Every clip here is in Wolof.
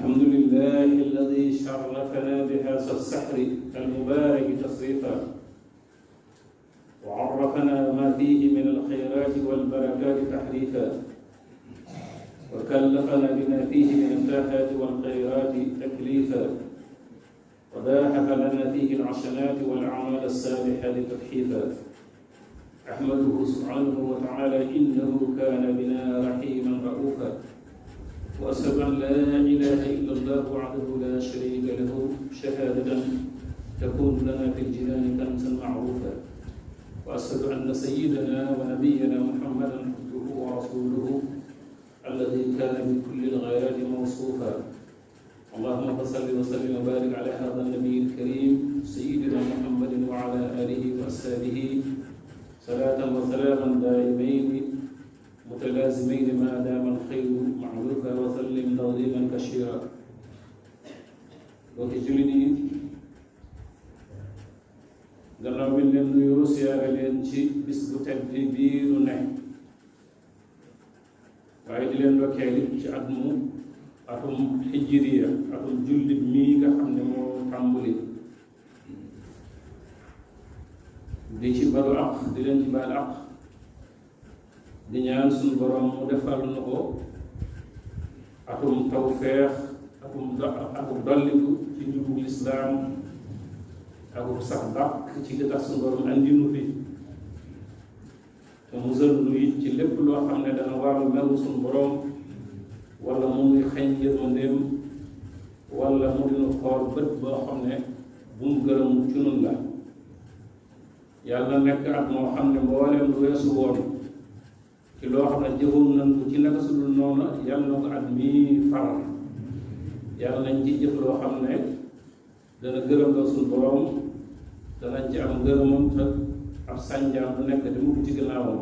الحمد لله الذي شرفنا بهذا السحر المبارك تصريفا وعرفنا ما فيه من الخيرات والبركات تحريفا وكلفنا بما فيه من الفاحات والخيرات تكليفا وباحث لنا فيه الحسنات والأعمال الصالحات تضحيفا أحمده سبحانه وتعالى إنه كان بنا رحيما رؤوفا وأشهد أن لا إله إلا الله وحده لا شريك له شهادة تكون لنا في الجنان كنزا معروفا وأشهد أن سيدنا ونبينا محمدا عبده ورسوله الذي كان بكل الغايات موصوفا اللهم صل وسلم وبارك على هذا النبي الكريم سيدنا محمد وعلى آله وأصحابه صلاة وسلاما دائمين متلازمين ما دام الخير معروفا وسلم تسليما كثيرا mbokki jullit yi gannaaw bi leen nuyoo siyaare leen ci bis bu tedd bii nu ne waaye di leen ndokkeel ci atum hijriya atum jullit mii nga xam ne moo tàmbali di ci balu ak di leen ci baal ak di ñaan suñu borom mu defal na ko atum tawfeex atum dolliku ci njubug lislaam akum sax dàq ci li tax suñu borom andi nu fi te musal nu it ci lépp loo xam ne dana waral meru suñu borom wala mu ngi xañ yërmandeem wala mu dina xool bët boo xam ne bu mu gërëm ci nun la yàlla nekk at moo xam ne mbooleem lu weesu woon ci loo xam ne jëfoon nañ ko ci naka su dul noonu yàlla na ko at mii faral yàlla nañ ci jëf loo xam ne dana gërëm la suñu borom danañ ci am ngërëmam te ab sànjaam bu nekk di mukk ci gannaawam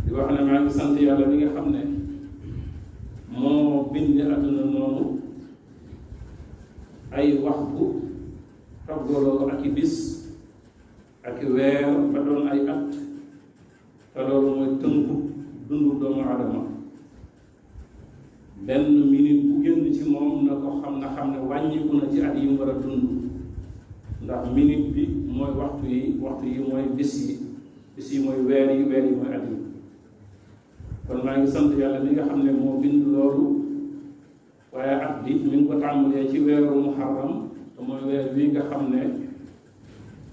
di wax ne maa ngi sant yàlla mi nga xam ne moo bind àdduna noonu ay waxtu toggaloo ak i bis ak i weer ba doon ay at te loolu mooy tënku dundu doomu adama benn minute bu génn ci moom na ko xam ne wàññiku na ci at yi mu war a dund ndax minute bi mooy waxtu yi mooy bis yi mooy weer yi mooy at yi kon maa ngi sant yàlla mi nga xam ne moo bind loolu waaye at bi mi ngi ko tàmbalee ci weeru muharram te mooy weer wi nga xam ne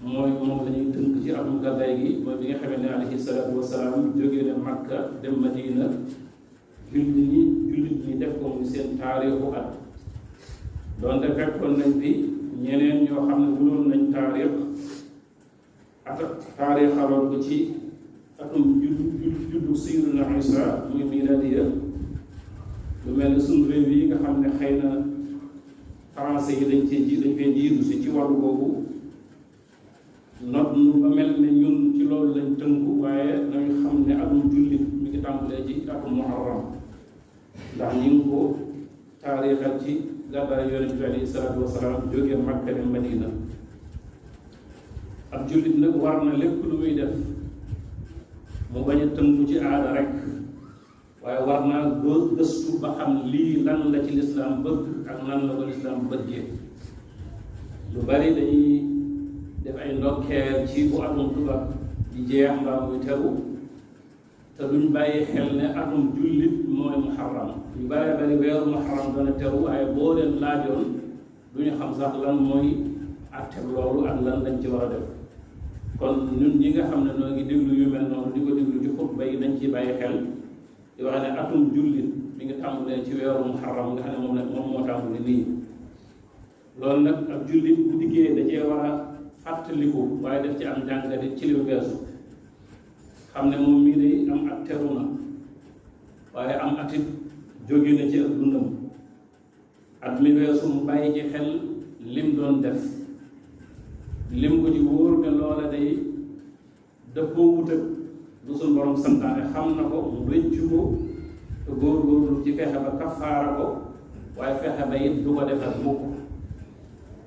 mooy moom la ñuy tënk ci atum gàddaay gi mooy bi nga xamee ne alayhi salaatu wasalaam jógee ne Makka dem Madina jullit ñi def ko muy seen taarixu at doonte fekkoon nañ fi ñeneen ñoo xam ne mënoon nañ taarixaloon ko ci atum juddu Sayyidina Isa muy miladiya lu mel ne suñu réew yi nga xam ne xëy na français yi dañ fee jiitu si ci wàllu boobu not nu ba mel ne ñun ci loolu lañ tënku waaye nañu xam ne atum jullit mi ngi tàmbalee ci atum muharram ndax ñu ngi ko taarixal ci gàddaay yonent bi alayhi salaatu wasalaam jógee Makka dem Madina ab jullit nag war na lépp lu muy def mu bañ a tënku ci aada rek waaye war naa gëstu ba xam lii lan la ci lislaam bëgg ak nan la ko lislaam bëggee lu bari dañuy def ay ndokkeel ci bu atum tubaab di jeex mbaa muy teru te duñ bàyyi xel ne atum jullit mooy muharram yu bari bari weeru muharram dana teru waaye boo leen laajoon duñu xam sax lan mooy atteb loolu ak lan lañ ci war a def kon ñun ñi nga xam ne noo ngi déglu yu mel noonu di ko déglu ci xutba yi dañ ci bàyyi xel di wax ne atum jullit mi ngi tàmbalee ci weeru muharram nga xam ne moom moo tàmbali nii loolu nag ab jullit bu diggee da cee war a fàttaliku waaye def ci am jàngate ci li weesu xam ne moom mii day am at teru na waaye am atit jóge na ci ak dundam at mi weesu mu bàyyi ci xel lim doon def lim ko ci wóor ne loola day dëppoo wut ak lu suñ borom santaane xam na ko mu rëccu ko te góor-góorlu ci fexe ba kafaara ko waaye fexe ba it du ko defal mukk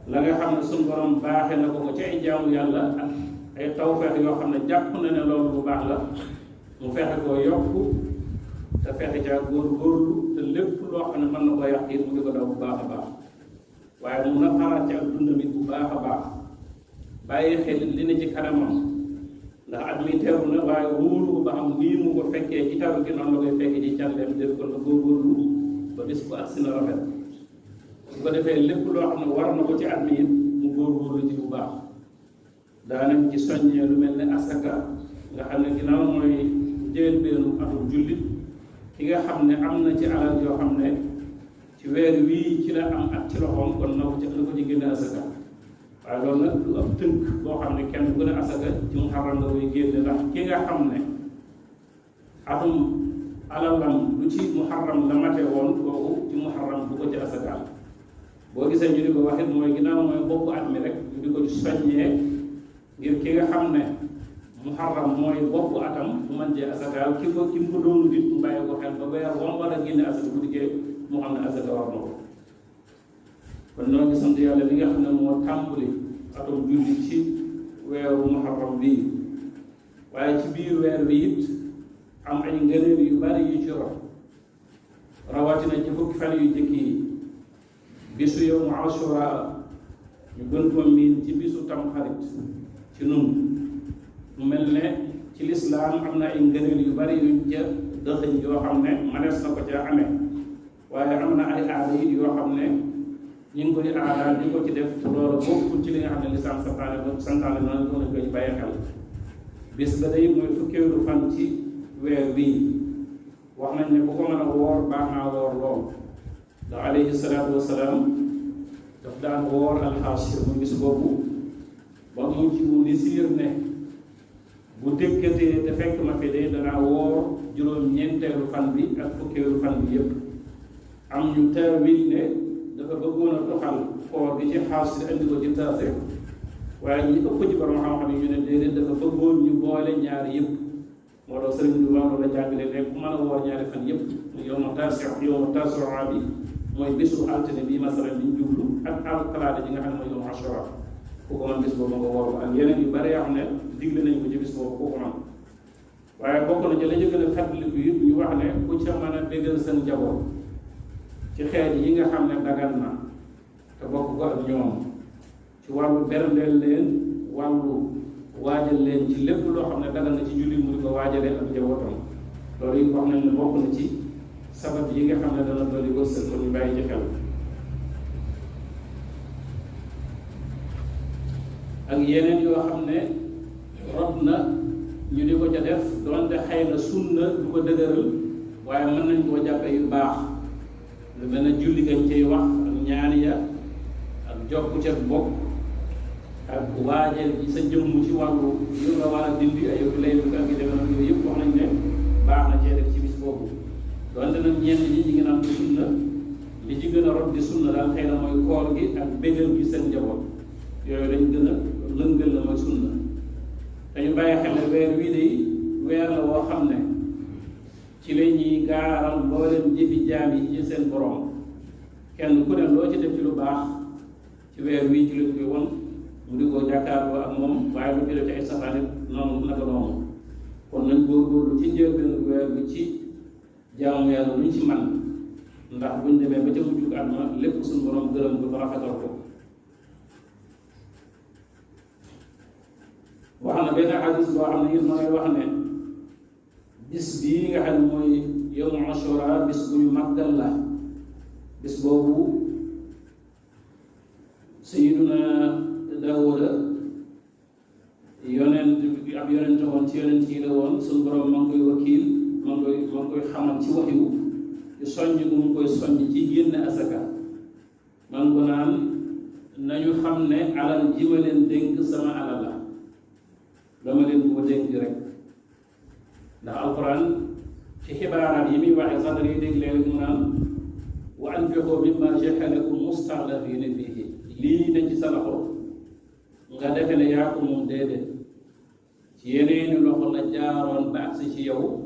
la nga xam ne suñ borom baaxe na ko ci ay jaamu yàlla ak ay tawfeex yoo xam ne jàpp na ne loolu bu baax la mu fexe koo yokk te fexe caa góor-góorlu te lépp loo xam ne mën na ko yàq it mu di ko daw bu baax a baax waaye mun a xalaat ci ak dundam it bu baax a baax bàyyi xel li ne ci kanamam ndax at mi teeru na waaye wóolu ko ba xam nii mu ko fekkee ci taru gi noonu la koy fekkee ci càlleem def ko na góorgóorlu ba bis bu agsi na rafet su ko defee lépp loo xam ne war na ko ci at mi it mu góorgóorlu ci bu baax daanañ ci soññee lu mel ne asaka nga xam ne ginnaaw mooy jël benn atum jullit ki nga xam ne am na ci alal yoo xam ne ci weer wii ci la am at ci loxoom kon na ko ci génne asaka waaye loolu nag du ab tënk boo xam ne kenn ku ne asaka ci muharram nga koy génne ndax ki nga xam ne atum alalam lu ci muharram la mate woon kooku ci muharram bu ko ci asakaal boo gisee ñu di ko waxit mooy ginnaaw mooy boppu at mi rek ñu di ko ci soññee ngir ki nga xam ne muharram mooy boppu atam mu mën cee asakaal ki mu ko doonu dit mu bàyyi ko xel ba weer wam war a génne asaka bu dikkee mu xam ne asaka war na ko kon noo ngi sant yàlla li nga xam ne moo tàmbali atum julli ci weeru muharram bii waaye ci biir weer bi it am ay ngëneel yu bari yu ci rawatina ci fukki fan yu jëkk yi bisu yow mu ashura ñu gën ko miin ci bisu tamxarit ci nun mu mel ne ci lislaam am na ay ngëneel yu bari yuñ ca dëxëñ yoo xam ne manees na ko ca amee waaye am na ay aada yi yoo xam ne ñu ngi koy aadaal di ko ci def te loolu bokkul ci li nga xam ne lislaam santaane noonu ko nañ koy bàyyi xel bis ba day mooy fukkeelu fan ci weer bii wax nañ ne bu ko mën a woor baax naa woor lool ndax alayhi salaatu wasalaam daf daan woor alxaasir mu bis boobu ba mujj mu lisiir ne bu dëkkatee te fekk ma fi de danaa woor juróom-ñeenteelu fan bi ak fukkeelu fan bi yépp am ñu taawil ne dafa bëggoon a doxal koor gi ci xaasir indi ko ci taase waaye ñi ëpp ci borom xam-xam yi ñu ne déedéet dafa bëggoon ñu boole ñaari yépp moo tax sëriñ bi wax la jàngale ne ku mën a woor ñaari fan yépp yow ma taasuwaa bi mooy bisu altine bi masalan biñ jublu ak talaata ji nga xam ne mooy yow ma ashura ku ko man bis boobu nga woor ak yeneen yu bari yoo xam ne digle nañ ko ci bis boobu ku ko man waaye bokk na ci la ñu gën a fàttaliku it ñu wax ne ku ca mën a déggal seen njaboot ci xeet yi nga xam ne dagan na te bokk ko ak ñoom ci wàllu berndeel leen wàllu waajal leen ci lépp loo xam ne dagan na ci jullit mu di ko waajalee ak njabootam loolu it wax nañ ne bokk na ci sabab yi nga xam ne dana dolli wërsëg ko ñu bàyyi ci xel ak yeneen yoo xam ne rot na ñu di ko ca def doonte xëy na sunna du ko dëgëral waaye mën nañ koo jàppe yu baax lu mel ne julli gañ cay wax ak ñaan ya ak jokku ca bokk ak waajal ci sa jëmm ci wàllu yu nga war a dindi ay lay bi ak yi demee noonu yooyu yëpp wax nañ ne baax na cee def ci bis boobu doonte nag ñenn ñi ñi ngi naan di sunna li ci gën a rot di sunna daal xëy na mooy koor gi ak bégal gi seen njaboot yooyu dañ gën a lëngal la mooy sunna dañu bàyyi xel ne weer wii de weer la woo xam ne ci la ñuy gaaral mbooleem jëfi jaam yi ci seen borom kenn ku ne loo ci def ci lu baax ci weer wii ci lañ koy won mu di ko jàkkaarloo ak moom waaye lu ci def ci ay safaane noonu naka noonu kon nañ góorgóorlu ci njëlbéenu weer bi ci jaamu yàlla luñ ci man ndax buñ demee ba ca mujjug àdduna lépp suñu borom gërëm ko ba rafetal ko wax na benn xadis boo xam ne it ma ngay wax ne bis bii nga xam ne mooy yawmu ashura bis bu ñu màggal la bis boobu sayiduna Daawuda yonent ab yonent woon ci yonent yi la woon suñu borom ma ngi koy wakiil ma ngi koy xamal ci waxyu ci soññ bu mu koy soññ ci génne asaka man ko naan nañu xam ne alal ji ma leen dénk sama alal la dama leen ko dénk rek ndax alquran ci xibaaraat yi muy waxee sax dañuy dégg léeg mu naan wa anfiqu mimma ja'alakum mustaxlafiina fiihi lii ne ci sa loxo nga defe ne yaa ko moom déedéet ci yeneeni loxo la jaaroon ba agsi ci yow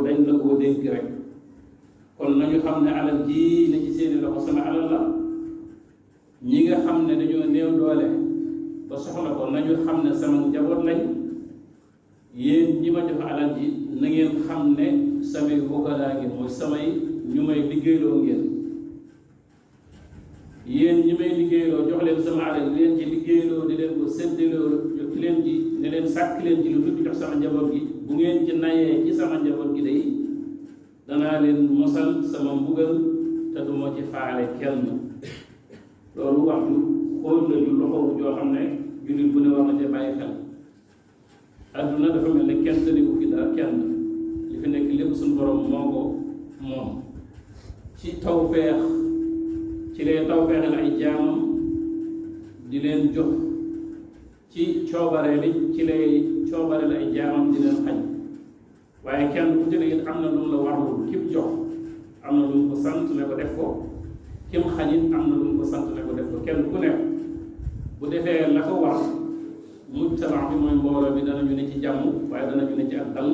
dañ la koo dénk rek kon nañu xam ne alal ji ne ci seeni loxo sama alal la ñi nga xam ne dañoo néew doole ba soxla ko nañu xam ne sama njaboot lañ yéen ñi ma jox alal ji na ngeen xam ne samay bokkalaa ngi mooy samay ñu may liggéeyloo ngeen yéen ñi may liggéeyloo jox leen sama alal di leen ci liggéeyloo di leen ko séddaloo di leen ci ne leen sàkk leen ci lu dul jox sama njaboot gi bu ngeen ci nayee ci sama njaboot gi day danaa leen mosal sama mbugal te du ma ci faale kenn. loolu waxtu xool la ju loxowu joo xam ne jullit bu ne war na cee bàyyi xel. adduna dafa mel ne kenn tëniwu fi dara kenn li fi nekk lépp suñu borom moo ko moom ci tawfeex ci lay tawfeexal ay jaamam di leen jox ci coobare li ci lay coobareel ay jaamam di leen xañ waaye kenn ku ci ne it am na lu mu la warul kim jox am na lu mu ko sant ne ko def ko kim xañit am na lu mu ko sant ne ko def ko kenn ku ne bu defee la ko war mujtama bi mooy mbooloo bi danañu ne ci jàmm waaye danañu ne ci ak dal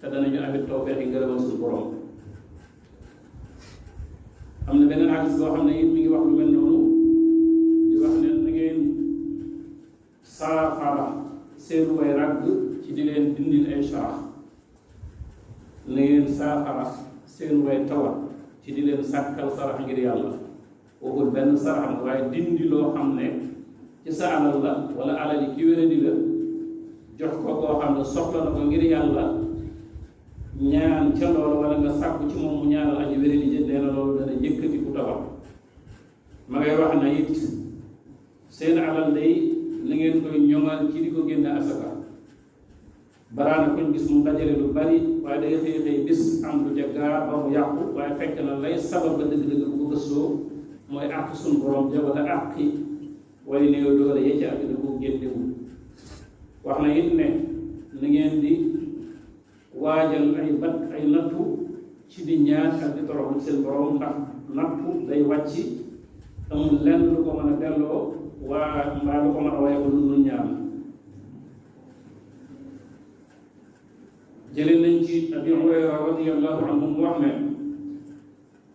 te danañu amit tawfeex yi ngërëmal suñu borom. am na beneen hadis boo xam ne it mi ngi wax lu mel noonu di wax ne na ngeen saafara seen way ragg ci di leen dindil ay sarax na ngeen saafara seen way tawat ci di leen sàkkal sarax ngir yàlla waxul benn sarax waaye dindi loo xam ne ci sa alal la wala alal yi ki wéradi la jox ko koo xam ne soxla na ko ngir yàlla ñaan ca loolu wala nga sàkku ci moom mu ñaanal aji wéradi jë nee na loolu dana yëkkati ku tawat. ma ngay wax na it seen alal day na ngeen koy ñoŋal ci di ko génne asaka. baraana kuñ gis mu dajale lu bari waaye day xëy xëy bis am lu ca gaa ba mu yàqu waaye fekk na lay sabab ba dëgg-dëgg bu ko gëstoo mooy àq suñu borom ja wala àqi way néew doole yee ci àddina ko génnewul. wax na it ne na ngeen di waajal ay nattu ci di ñaan ak di toroxlu seen borom ndax nattu day wàcc amul lenn lu ko mën a delloo waa mbaa lu ko mën a waye ko lu ñaan. jëlee nañ ci Abi Hurayra radiyallahu anhu mu wax ne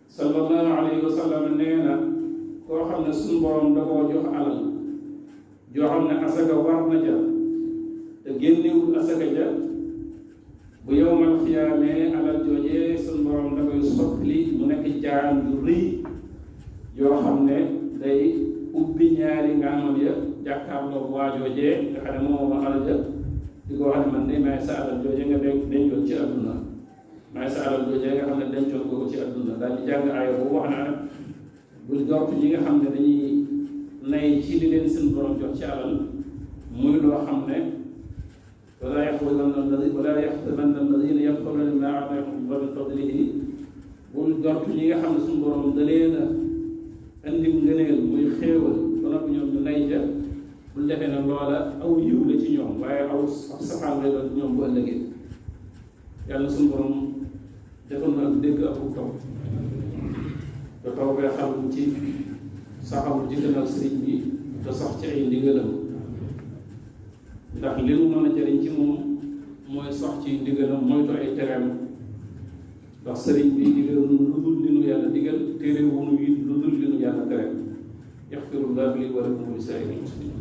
sallallahu alayhi wa sallam nee na koo xam ne suñu borom da koo jox alal joo xam ne asaka war na ja te génnewul asaka ja bu yowmal xiyaamee alal joojee suñu borom da koy soppali mu nekk jaan ju rëy yoo xam ne day ubbi ñaari ngaamam ya jàkkaarloo waa joojee nga xam ne moom alal ja di ko wax ne man de maay sa alal joojee nga dencoon ci adduna maay sa alal joojee nga xam ne dencoon ko ci adduna daal di jàng aaya boobu wax na bul jortu ñi nga xam ne dañuy nay ci li leen seen borom jox ci alal muy loo xam ne wala yaxsabanna alladina yabxaluuna bimaa aataahum Allaahu min fadlihi bul jortu ñi nga xam ne suñu borom da leen a indi ngëneel muy xéewal ba noppi ñoom ñu nay ja bul defee ne loola aw yiw la ci ñoom waaye aw safaan lay doon ñoom bu ëllëgee. yàlla suñu borom defal na ak dégg ak taw te taw bee xam ci saxawu ci gënal sëriñ bi te sax ci ay ndigalam ndax li mu mën a jëriñ ci moom mooy sax ci ndigalam moytu ay tereem ndax sëriñ bi digal lu dul li nu yàlla digal téere wunu yi lu dul li nu yàlla tere yaxfirullahu li wa lakum wa li saa'iril muslimin